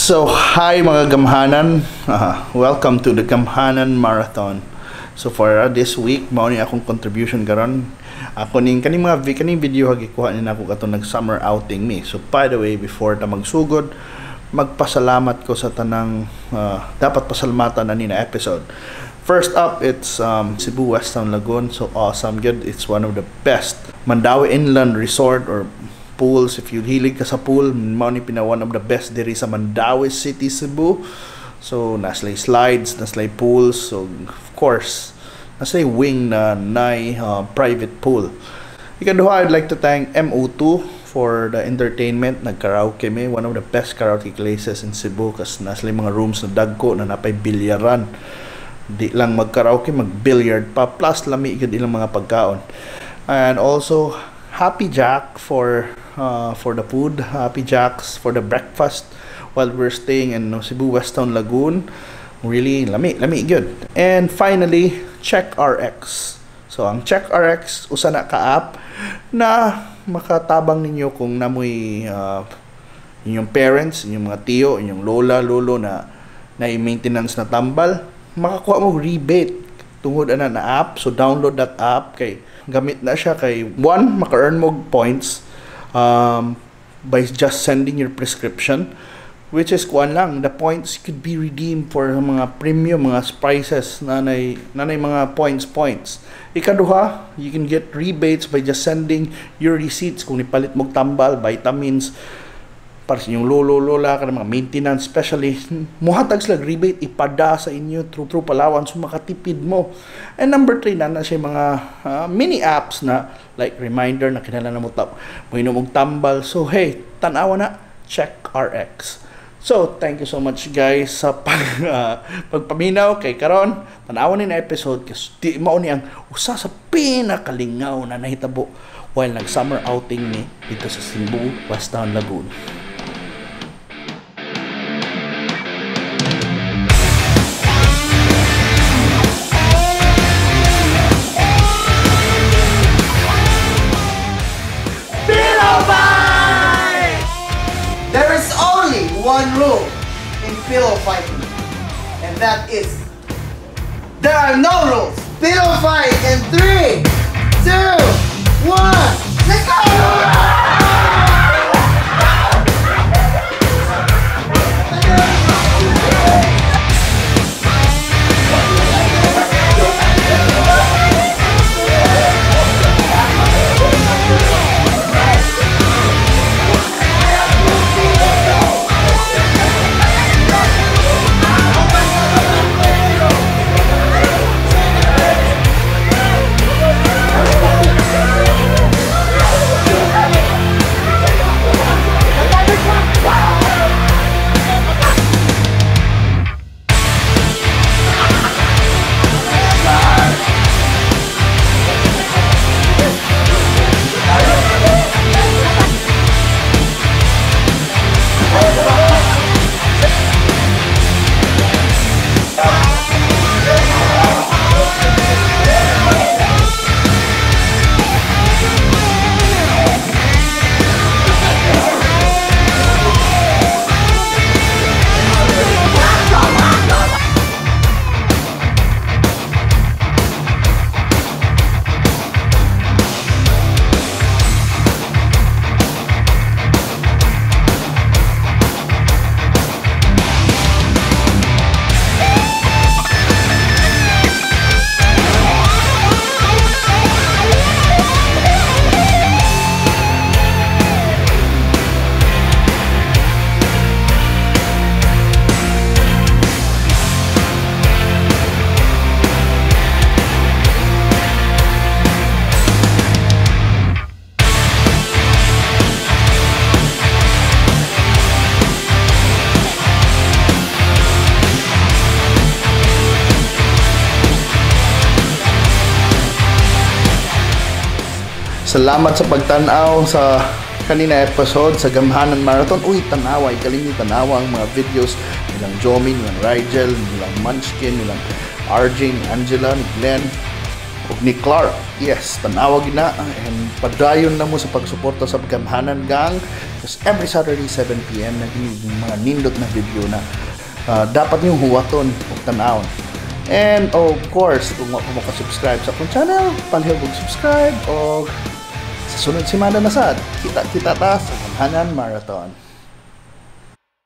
So, hi mga Gamhanan. Welcome to the Gamhanan Marathon. So, for this week, mao ni akong contribution karon. Ako ning kaning video gikuha ni nako kato nag summer outing me. So, by the way, before ta magsugod, magpasalamat ko sa tanang dapat pasalamatan na ni na episode. First up, it's Cebu Westown Lagoon. So awesome, good. It's one of the best Mandaue inland resort or pools. If you hilig ka sa pool, mao ni pina one of the best diri sa Mandaue City, Cebu. So naslay slides, naslay pools. So of course, naslay wing na private pool. Ikaduha, I'd like to thank MO2 for the entertainment. Nag-karaoke me, one of the best karaoke places in Cebu, kas naslay mga rooms na dagko na napay bilyaran. Di lang mag-karaoke, mag-billiard pa, plus lami gid ilang mga pagkaon. And also Happy Jacqs for the food, Happy Jacqs for the breakfast while we're staying in Cebu Westown Lagoon. Really lami good. And finally, CheqRx. So ang CheqRx usa na ka app na makatabang ninyo kung namoy inyong parents, inyong mga tiyo, inyong lola, lolo na maintenance na tambal, makakuha mo rebate tungod ana na app. So download that app, kay gamit na siya, kay one, maka-earn mo points by just sending your prescription, which is kuan lang, the points could be redeemed for mga premium, mga prices nanay mga points. Ikaduha, you can get rebates by just sending your receipts kung nipalit mo tambal, vitamins para sa inyong lolo-lola, ka mga maintenance, especially muhatag sila rebate ipada sa inyo through Palawan, so makatipid mo. And number 3 na siya mga mini apps na like reminder na kinala na mo inom og tambal. So hey, tanawa na CheqRx. So thank you so much guys sa pagpaminaw kay karon. Tanawa ni na episode kasi di mao ni ang usa sa pinakalingaw na nahitabo while nag summer outing ni dito sa Cebu Westown Lagoon. There is only one rule in pillow fighting, and that is there are no rules. Pillow fight in 3, 2, 1, let's go! Salamat sa pagtanaw sa kanina episode sa Gamhanan Marathon. Uy, tanawa, ikaling tanawa ang mga videos nilang Jomin, nilang Rigel, nilang Munchkin, nilang RJ, ni Angela, ni Glenn. ug ni Clark. Yes, tanawag na and padayon na mo sa pagsuporta sa Gamhanan Gang. Because every Saturday 7 PM naging mga nindot na video na dapat niyong huwaton o tanawon. And of course, kung mo subscribe sa akong channel, panghilbog subscribe o sa sunod semana na sad, kita-kita ta sa Gamhanan Marathon.